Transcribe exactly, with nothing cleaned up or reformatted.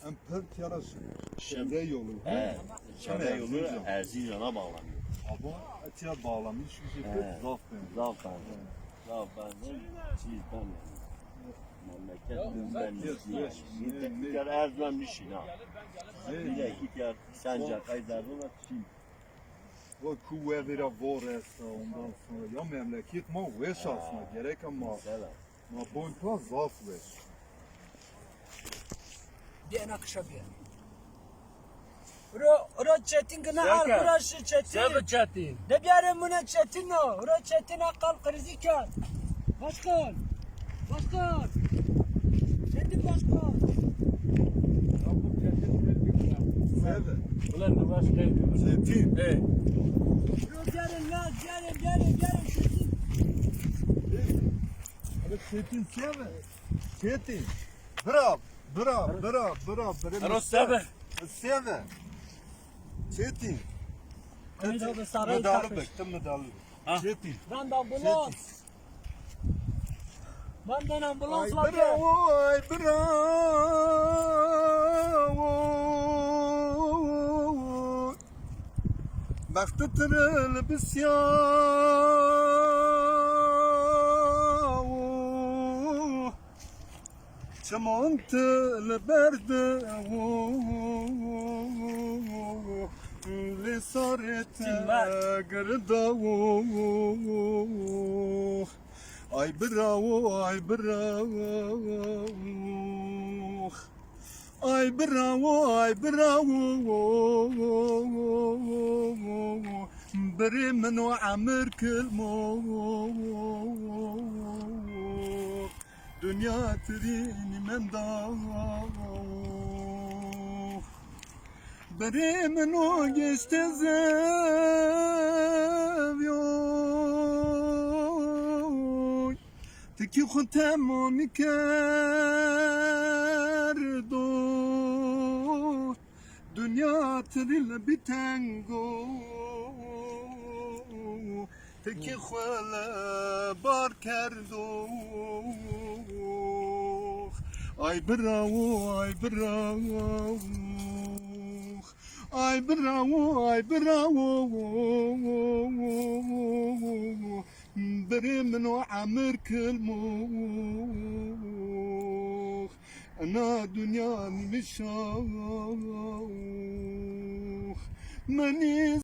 Em pir tiyara çevre yolu. He, çevre yolu Erzincan. Erzincan'a bağlanıyor. Ama tiya bağlamış bir şey pek zaf benziyor. Zaf benziyor. Zaf benziyor. Çizden yani. Memleket bilmem ne yani. Bir kere Erzincan nişin ha. Bir de iki kere Sancak, Ayzer'de da çiz. Wa ku wextê ra vor esta, ondan sonra ya memleket ma weş aslında, gerek ama ma bon pa zaf weş. Biyana kışa biya. Ro, ro Çetin gına arkadaşı Çetin. Sebe Çetin. De biyare mune Çetin o. Ro Çetin akal krizi kar. Başkan. Başkan. Çetin başkan. Sebe. Ulan ne başkan? Çetin. He. Ro biyare ya, biyare, biyare, biyare Çetin. Abi Çetin sebe. Çetin. Bravo. Bira, bira, bira, bira. Ero sebe. Sebe. Çetin. Medalı bek, tam medalı bek. Çetin. Ben de ambulans. Ben de ambulans. Ay bravo, ay bravo. Baxtı tırıl bisyavu. Çiman til berdewu, lê sarê te girdawu. Ay birawo, ay birawo. Ay birawo, ay birawo. Birê min o emir kilmo. Dinya tirî nîmenda. Birê min o geçte zevyoy. Ti kî xwu temamî kerdo. Dinya tirî li bî tengo. Ti kî xwu li bar kerdo. Ay birawo, ay birawo. Ay birawo, ay birawo. Birê min o emir kilmo. Ena dinya nîmişa. Menî